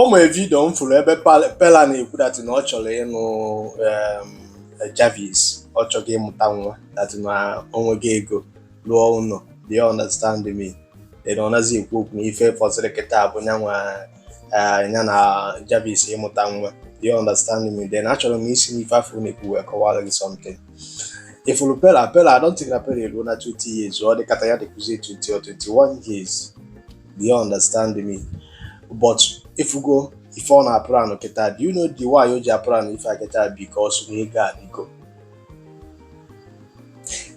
O nwere video m fụrụ ebe Pela na-ekwu that na ọ chọrọ ịnụ Jarvis, ọ chọghị ịmụta nwa, that na o nweghị ego lụọ ụlọ. Do you understand me? Then ọ naghị ekwu okwu na ife fọsịrị kịta bụ nyanwa ya na Jarvis ịmụta nwa. Do you understand me? Then achọrọ m isi n'ife afọ na-ekwu wee kọwara gị something. Ifụrụ Pela, Pela, I don't think na Pela eruo na 20 years. Ọ dịkata ya dịkwuzie 20 or 21 years. Do you understand me? But ifugo ife ọ na-aplanụ kịta, do you know the why o ji aplanụ ife a kịta? Because na ego adịgo.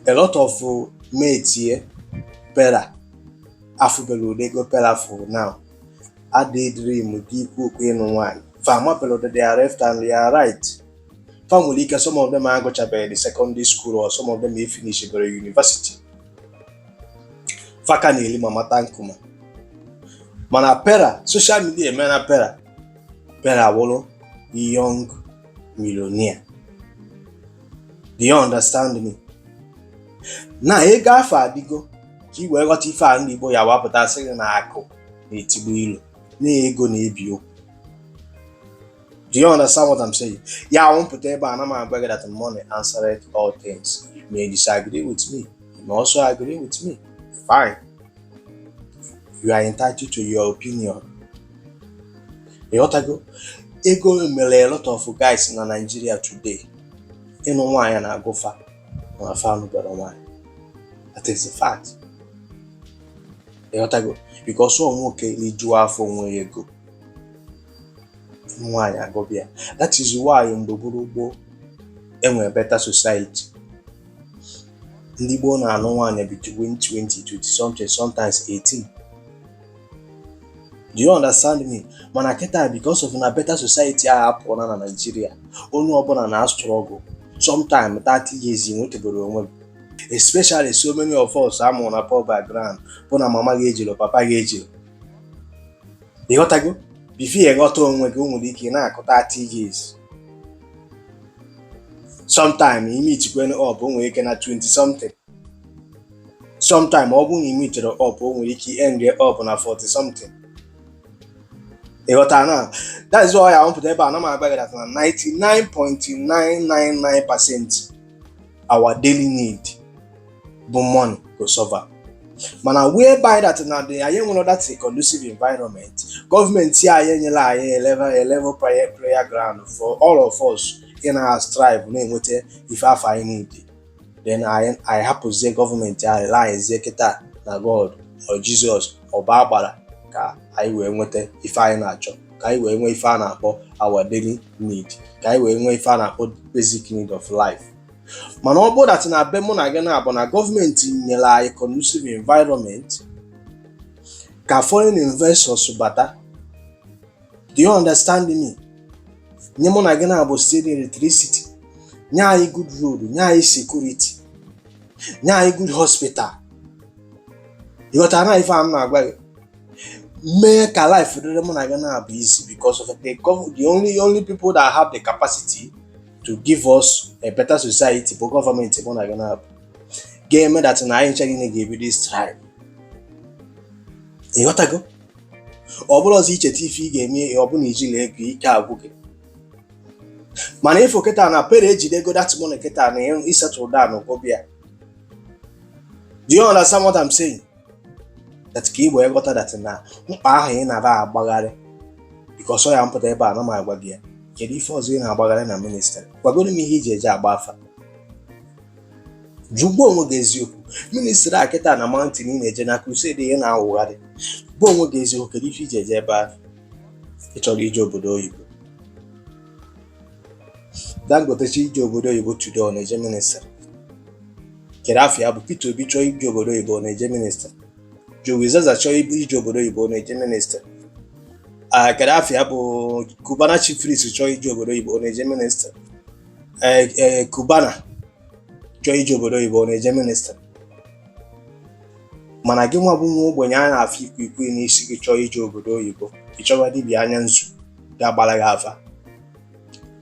A lot of mates ye Pela afụbere ụdị ego Pela fụrụ now adị dream dị ikwu okwu ịnụ nwaanyị. Fa amabere ụdị their left and their right. Fa nwere ike, some of them agụchabeghị the secondary school or some of them efinishibere university. Fa ka na-eli mama tankuma. Mana Pela, social media eme na Pela, Pela wụrụ young millionaire. Do you understand me? Na ego afọ adịgo ka ị wee ghọta ife a ndị Igbo ya wapụta sị gị na akụ na-etigbu ilu na ego na-ebi okwu. Do you understand what I'm saying? Ya mpụta ebe a na m agwa gị that money answereth all things. You may disagree with me, you may also agree with me. Fine, you are entitled to your opinion. Ịghọtago? Ego mere a lot of guys na Nigeria today ịnụ nwaanyị na-agụfa na fa anụbara nwaanyị. That is the fact. Ịghọtago? Because ọ nwoke rijuo afọ onwe ya ego, ịnụ nwaanyị agụbịa. That is why mgbe gburu gboo enwere better society, ndị gboo na-anụ nwaanyị between 20, 20 something, sometimes 18. Do you understand me? Mana kịta, because of na better society ahụ apụọla na Nigeria, onye ọbụla na struggle. Sometime 30 years nwetebere onwe gị, especially so many of us amụrụ na poor background, bụ na mama gị ejiro, papa gị ejiro. Ịghọtago? Before ịghọta onwe gị, o nwere ike ị na-akụ 30 years. Sometime ime itikwen up, o nwere ike na 20 something. Sometime ọ bụrụ na ime itere up, o nwere ike end up na 40 something. Ịghọta na that is why I mpụta ebe a na m agba gị that na 99.999% our daily need bụ money go solve am. Mana whereby that na the anyị nwere that conducive environment, gọọmenti anyị enyela anyị a level prayer ground for all of us ị na strive na-enweta ife afọ anyị need, then anyị hapụzie gọọmenti anyị laghazie kịta na God or Jesus ọba agbara ka anyị wee nweta ife anyị na-achọ, ka anyị wee nwee ife a na-akpọ our daily need, ka anyị wee nwee ife a na-akpọ basic need of life. Mana ọ bụrụ that na be mụ na gị na-abụ na gọọmenti nyere anyị conducive environment ka foreign investors bata, do you understand me, nye mụ na gị na-abụ steady electricity, nye anyị good road, nye anyị security, nye anyị good hospital, ịghọtara na ife a m na-agwa gị, mee ka life dịrị mụ na gị na-abụ easy, because of the only people that have the capacity to give us a better society bụ gọọmenti mụ na gị na-abụ ga-eme that na anyị nche niile ga-ebido strive. Ịghọtago? Ọ bụrụ ọzọ icheta ife ị ga-eme, ọ bụla ijiri ego ike agwụ gị. Mana ifo kịta na pere ejidego that money kịta na isettle down gwọbịa. Do you understand what I'm saying? That ka ị wee ghọta that na mkpa ahụ ị na-aba agbagharị, because ọ ya mpụta ebe a na m agwa gị ya. Kedu ife ọzọ ị na-agbagharị na ministry? Gwagoro m ihe iji eje agba afa. Jụgwa onwe gị eziokwu. Ministry a kịta na mountain ị na-eje na crusade ị na-awụgharị, gwa onwe gị eziokwu, kedu ife iji eje ebe ahụ? Ị chọrọ ije obodo oyibo. Dangote chọ ije obodo oyibo today, ọ na-eje ministry? Kedu afọ ya bụ Peter Obi chọọ ije obodo oyibo, ọ na-eje ministry? Jowi Zaza chọọ ije obodo oyibo, ọ na-eje ministry? Ah, kedu afọ ya bụ Cubana Chief Priest chọọ ije obodo oyibo, ọ na-eje ministry? Ee, Cubana chọọ ije obodo oyibo, ọ na-eje ministry? Mana gị nwa bụ nwa ogbenye a na-afụ ikwikwii n'isi gị chọọ ije obodo oyibo, ị chọba dibịa anya nzu ga-agbara gị afa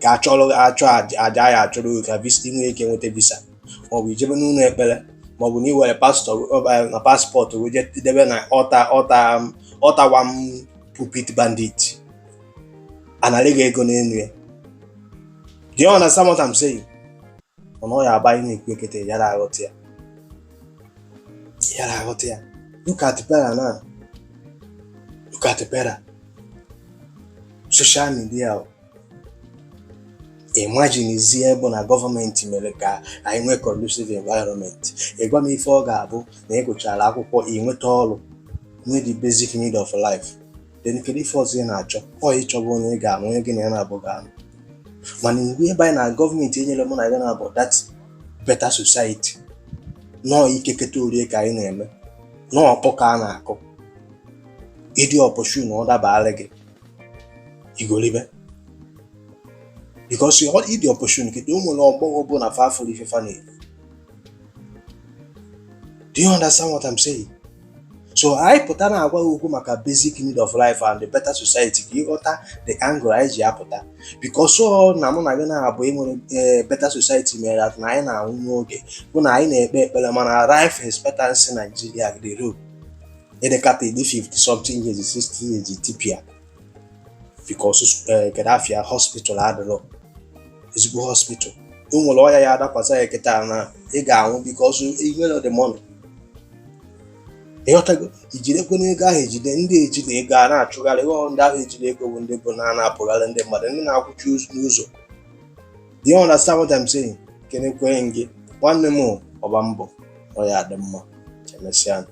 ka achọrọ achọ aja ya achọrọ gị ka visa ị nwee ike nweta visa, maọbụ ijebe n'ụlọ ekpere, maọbụ na iwere pastọ na passport wee jee debe na ọta ọta ọtawa m pulpit bandit. Anara gị ego n'elu ya. Do you understand what I'm saying? Mana ọ ya aba anyị na-ekwu ekete yara aghọta ya, yara aghọta ya. Look at Pera now, look at Pera social media o. Imagine zie bụ na gọọmenti mere ka anyị nwee conducive environment. Ị gwa m ife ọ ga-abụ na ị gụchara akwụkwọ, ị nweta ọrụ, nwee the basic need of life, then kedu ife ọzọ ị na-achọ? Ọ ịchọba onye ị ga-anụ, onye gị na ya na-abụ ga-anụ. Mana mgbe ebe anyị na gọọmenti enyere mụ na gị na-abụ that better society, nọọ ikeketa orie ka anyị na-eme, nọọ ọkpọ ka a na-akụ ịdị opportune, ọ dabara gị igolibe because ịdị opportune. Kịta o nwere ọgbọghọ bụ na fa afụrụ ife fa na-eri. Do you understand what I'm saying? So anyị pụta na-agwa gị okwu maka basic need of life and the better society ka ịghọta the angle anyị ji apụta, because ọ na mụ na gị na-abụ enwere better society mere that na anyị na-anwụ n'oge bụ na anyị na-ekpe ekpere, mana life expectancy Nigeria dị low. Ịdịkata ịdị 50 something years, 60 years, tipia, because kedafia hospital adịrọ, ezigbo hospital. O nwere ọya ya adakwasa ya kịta na ị ga-anwụ because ị nwere the money. Ịghọtago? Ijidekwe n'ego ahụ, ejide ndị ejide ego a na-achụgharị. Ghọọ ndị ahụ ejide ego bụ ndị bụ na na-apụgharị ndị mmadụ, ndị na-akwụchi n'ụzọ. Do you understand what I'm saying? Kenekwe gị, nwanne m, ọba mbọ ọ ya dị mma. Chemesịa.